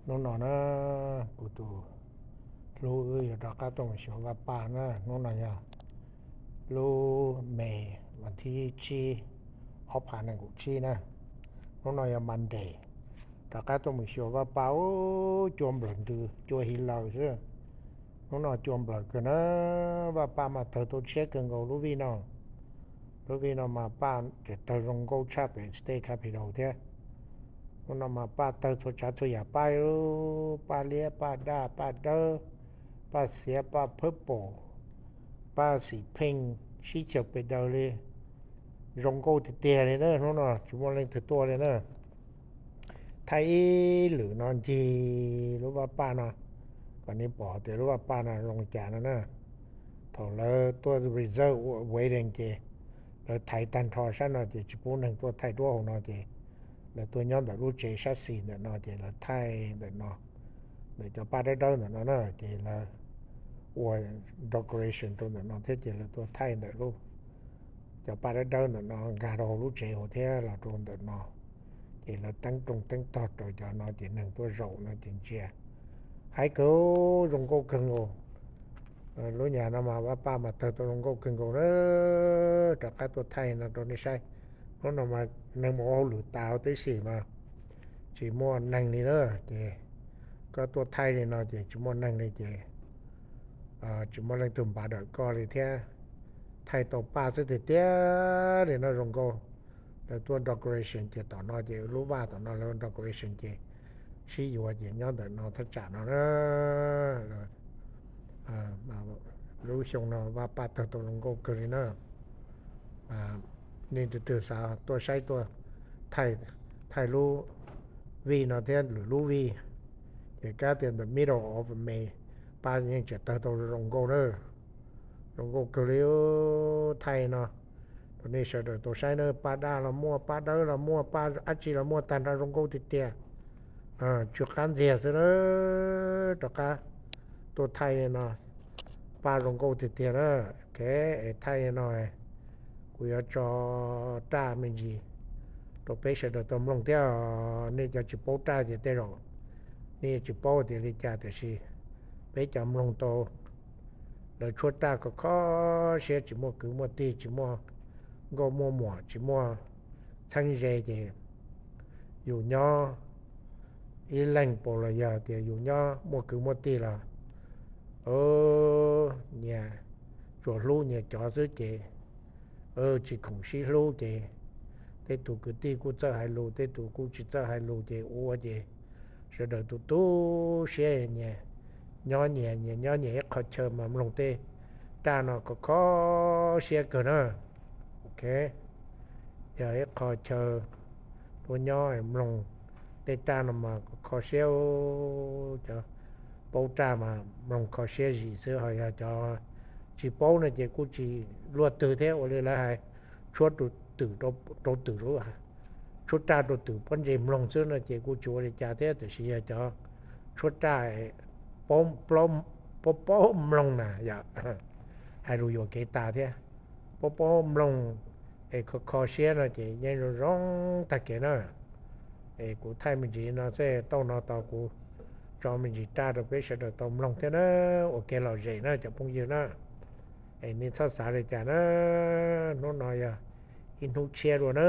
Hnub no na, kuv tus hlub wb yuav rov qab tuaj mus xyuas Vaj Paj na. Hnub no yog lub May vas thib tsib, ob phav nees nkaum tsib na. Hnub no yog Monday, rov qab tuaj mus xyuas Vaj Paj. Ub, cua nplawm ntws, cua hiv laws xwb. Hnub no cua nplawm kawg na. Vaj Paj mas tawg tau tshiab kawg nkaus lub vij no. Lub vij no mas Paj tseem tawg zoo nkauj tshaj pem state capital thiab. Hnub no mas Paj tawg txhua tsav txhua yam, Paj, Paj liab, Paj daj, Paj dawb, Paj xiav, Paj purple, Paj xim pheej, sib xyaw pes daws li. Zoo nkauj tiag tiag li na. Hnub no tsis muaj leej twg tuaj li na. Thaij ib lwm no ncig lub Vaj Paj no, kom nej pom tias lub Vaj Paj no zoo li cas no na. Thaum lawv tuaj reserve ua waiting ces lawv thaiv tag nrho sab no ces tsis pub neeg tuaj thaij duab hauv no ces lawv tuaj nyob ntawm lub tsev sab xis ntawm no ces lawv thaij ntawm no, ntawm cov paj dawb dawb ntawm no na. Ces lawv ua decoration rau ntawm no thiab ces lawv tuaj thaij ntawm lub, cov paj dawb dawb ntawm no nkag rau hauv lub tsev hauv thiab los rau ntawm no. Ces lawv teeb rooj teeb tog rau cov no ces neeg tuaj zaum no ces ntsia. Haib kawg, zoo nkauj kawg nkaus. Lub nyam no mas Vaj Paj mas tawg tau zoo nkauj kawg nkaus na. Rov qab tuaj thaij no rau nej saib. Hnub no mas neeg mus ua hauj lwm tas huv tib si mas tsis muaj neeg li na. Ces koj tuaj thaij li no ces tsis muaj neeg li ces tsis muaj leej twg npav dawm koj li thiab. Thaij tau paj xwb tiag tiag li no zoo nkauj. Lawv tuaj decoration ces tom no ces lub vaj tom no lawv decoration ces sib yuav ces nyob ntawm no thaj tsam no na. Lub xyoo no Vaj Paj tawg tau zoo nkauj kawg li na. Nej tus twg xav tuaj saib tuaj thaij lub vij no thiab lwm lub vij, ces kab tias the middle of May, paj yeej tseem tawg tau zoo nkauj na. Zoo nkauj kawg li. Thaij no rau nej sawv daws tau saib na, paj daj los muaj, paj dawb los muaj, paj dab tsi los muaj, tag nrho zoo nkauj tiag tiag. Tsw qab ntxiag xwb na. Rov qab tuaj thaij li no, paj zoo nkauj tiag tiag na. Ok, es thaij li no kuv yuav tso raj me ntsis rau peb sawv daws tau mloog thiab. Nej cov tsis paub raj ces tej zaum nej tsis paub tias li cas tiam sis peb cov mloog tau lawv tshuab raj khov kho siab, tsis muaj kwv muaj tij, tsis muaj nkauj muaj muam, tsis muaj txheeb ze ces yus nyob ib leeg paus los yog tias yus nyob muaj kwv muaj tij los nyias tsuas hlub nyias cov xwb ces tsis khoom sib hlub ces tej tus kwv tij kuj txawj hais lus, tej tus kuj tsis txawj hais lus ces ua ces sawv daws tu tu siab nyias nyob nyias, nyias nyob nyias ib qho chaw mas mloog tej raj no khov kho siab kawg na. Ok, yog ib qho chaw tuaj nyob mloog tej raj no mas khov kho siab. Cov paub raj mas mloog kho siab zim xwb, ho yog cov tsis paub no ces kuj tsis luaj twg thiab, ua li lawv hais tshuab twm rau twm, tshuab raj rau twm pob ntseg mloog xwb no ces kuj tsis ua li cas thiab. Tiam sis yog cov tshuab raj paub, paub mloog na yom, hais lus yuam kev tas thiab, paub paub mloog es kho kho siab no ces yeej zoo zoo tag kev na. Es kuv thaij me ntsis no xwb, tau no tau kuv tso me ntsis raj rau peb sawv daws tau mloog thiab na, ua kev lom zem na cov phooj ywg na. Es nej txhob xav li cas na, hnub no yog ib hnub tshiab dua na.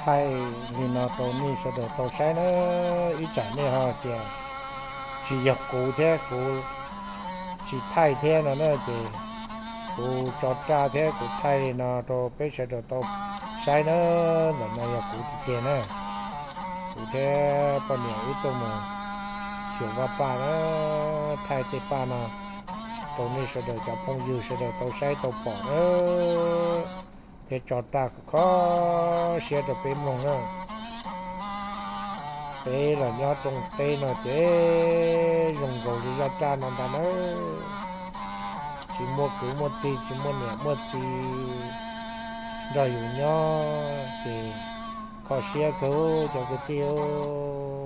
Thaij li no rau nej sawv daws tau saib na. Ib tsam nej ho tias tsis yog kuv thiab, kuv tsis thaij thiab no na, ces kuv tso raj thiab kuv thaij li no rau peb sawv daws tau saib na. Ntawm no yog kuv tiag tiag na, kuv thiab poj niam wb tuaj mus xyuas vaj paj na, thaij tej paj no rau nej sawv daws cov phooj ywg sawv daws tau saib tau pom na, thiab tso raj kho siab rau peb mloog na. Peb los nyob rooj teb no ces zoo nkaus li zaj raj no ntag na, tsis muaj kwv muaj tij, tsis muaj niam muaj txiv nrog yus nyob ces kho siab kawg cov kwv tij.